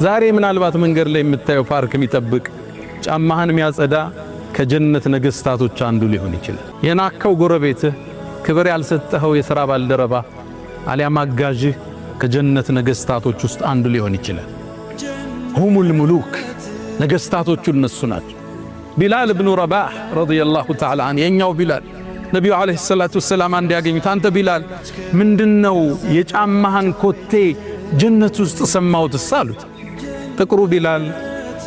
ዛሬ ምናልባት መንገድ ላይ የምታየው ፓርክ የሚጠብቅ፣ ጫማህን የሚያጸዳ ከጀነት ነገስታቶች አንዱ ሊሆን ይችላል። የናቅከው ጎረቤትህ፣ ክብር ያልሰጠኸው የሥራ ባልደረባ አሊያም አጋዥህ ከጀነት ነገስታቶች ውስጥ አንዱ ሊሆን ይችላል። هم الملوك፣ ነገስታቶቹ እነሱ ናቸው። ቢላል ብኑ ረባህ رضي الله تعالى عنه፣ የኛው ቢላል፣ ነቢዩ عليه الصلاة والسلام አንድ ያገኙት፣ አንተ ቢላል፣ ምንድነው የጫማህን ኮቴ ጀነት ውስጥ ሰማሁትስ አሉት። ጥቁሩ ቢላል፣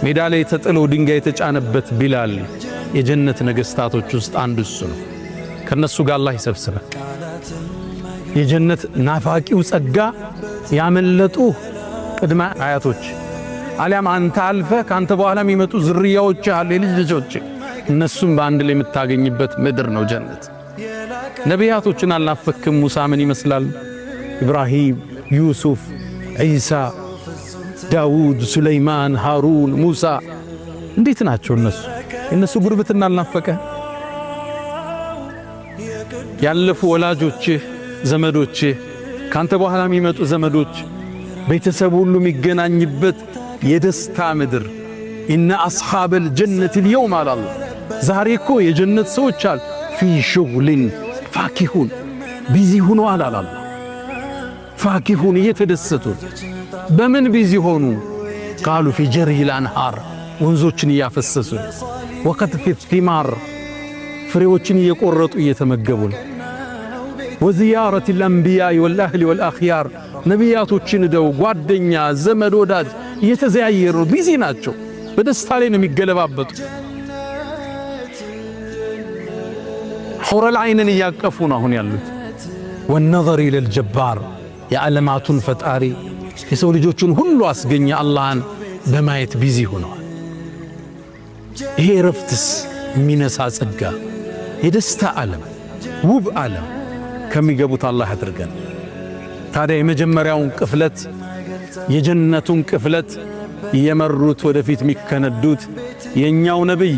ሜዳ ላይ ተጥሎ ድንጋይ የተጫነበት ቢላል፣ የጀነት ነገስታቶች ውስጥ አንዱ እሱ ነው። ከነሱ ጋር አላህ ይሰብስበን። የጀነት ናፋቂው ጸጋ ያመለጡ ቅድመ አያቶች አሊያም አንተ አልፈ ካንተ በኋላ የሚመጡ ዝርያዎች አሉ፣ የልጅ ልጆች፣ እነሱም በአንድ ላይ የምታገኝበት ምድር ነው ጀነት። ነቢያቶችን አልናፈክም? ሙሳ ምን ይመስላል? ኢብራሂም፣ ዩሱፍ፣ ዒሳ፣ ዳውድ፣ ሱለይማን፣ ሃሩን፣ ሙሳ እንዴት ናቸው እነሱ? የእነሱ ጉርብትና አልናፈቀ? ያለፉ ወላጆችህ፣ ዘመዶችህ፣ ካንተ በኋላ የሚመጡ ዘመዶች፣ ቤተሰብ ሁሉ የሚገናኝበት የደስታ ምድር። إن أصحاب الجنة اليوم አለ አላህ። ዛሬ እኮ የጀነት ሰዎች አል في شغل فاكهون፣ busy ሆነዋል አለ አላህ። فاكهون እየተደሰቱ። በምን busy ሆኑ? قالوا في جري الأنهار፣ ወንዞችን እያፈሰሱ፣ وقطف الثمار፣ ፍሬዎችን እየቆረጡ እየተመገቡ ነው። وزيارة الأنبياء والأهل والأخيار፣ ነቢያቶችን ደው ጓደኛ ዘመድ ወዳጅ እየተዘያየሩ busy ናቸው። በደስታ ላይ ነው የሚገለባበጡ። حور العين ን እያቀፉ ነው አሁን ያሉት። والنظر إلى الجبار፣ የዓለማቱን ፈጣሪ፣ የሰው ልጆቹን ሁሉ አስገኘ አላህን በማየት busy ሆነዋል። ይሄ ረፍትስ የሚነሳ ጸጋ፣ የደስታ ዓለም፣ ውብ ዓለም ከሚገቡት አላህ አድርገን። ታዲያ የመጀመሪያውን ቅፍለት፣ የጀነቱን ቅፍለት የመሩት፣ ወደፊት የሚከነዱት የእኛው ነቢይ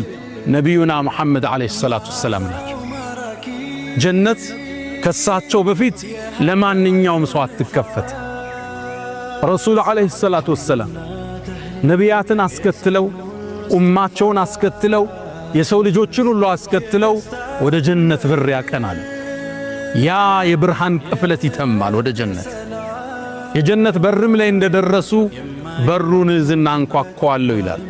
ነቢዩና ሙሐመድ عليه الصلاة والسلام ናቸው። ጀነት ከሳቸው በፊት ለማንኛውም ሰው አትከፈት። ረሱል عليه الصلاة والسلام ነቢያትን አስከትለው፣ ኡማቸውን አስከትለው፣ የሰው ልጆችን ሁሉ አስከትለው ወደ ጀነት በር ያቀናል። ያ የብርሃን ቅፍለት ይተማል ወደ ጀነት። የጀነት በርም ላይ እንደደረሱ በሩን እዝና አንኳኳዋለሁ ይላል።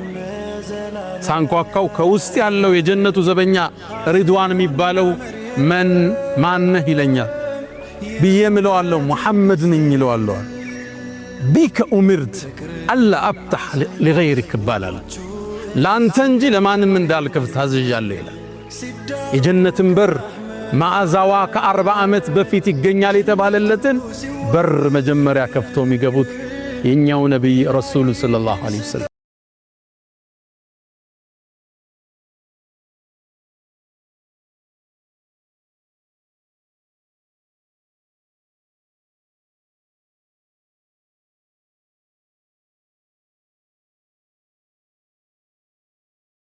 ሳንኳኳው ከውስጥ ያለው የጀነቱ ዘበኛ ሪድዋን የሚባለው መን ማነህ ይለኛል ብዬ ምለዋለሁ። ሙሐመድ ነኝ ይለዋለሁ። بك أمرت ألا أفتح لغيرك ይባላል። ለአንተ እንጂ ለማንም እንዳልከፍት ታዝዣለሁ ይላል። የጀነትን በር፣ መዓዛዋ ከ40 ዓመት በፊት ይገኛል የተባለለትን በር መጀመሪያ ከፍቶ የሚገቡት የኛው ነቢይ ረሱሉ صلى الله عليه وسلم።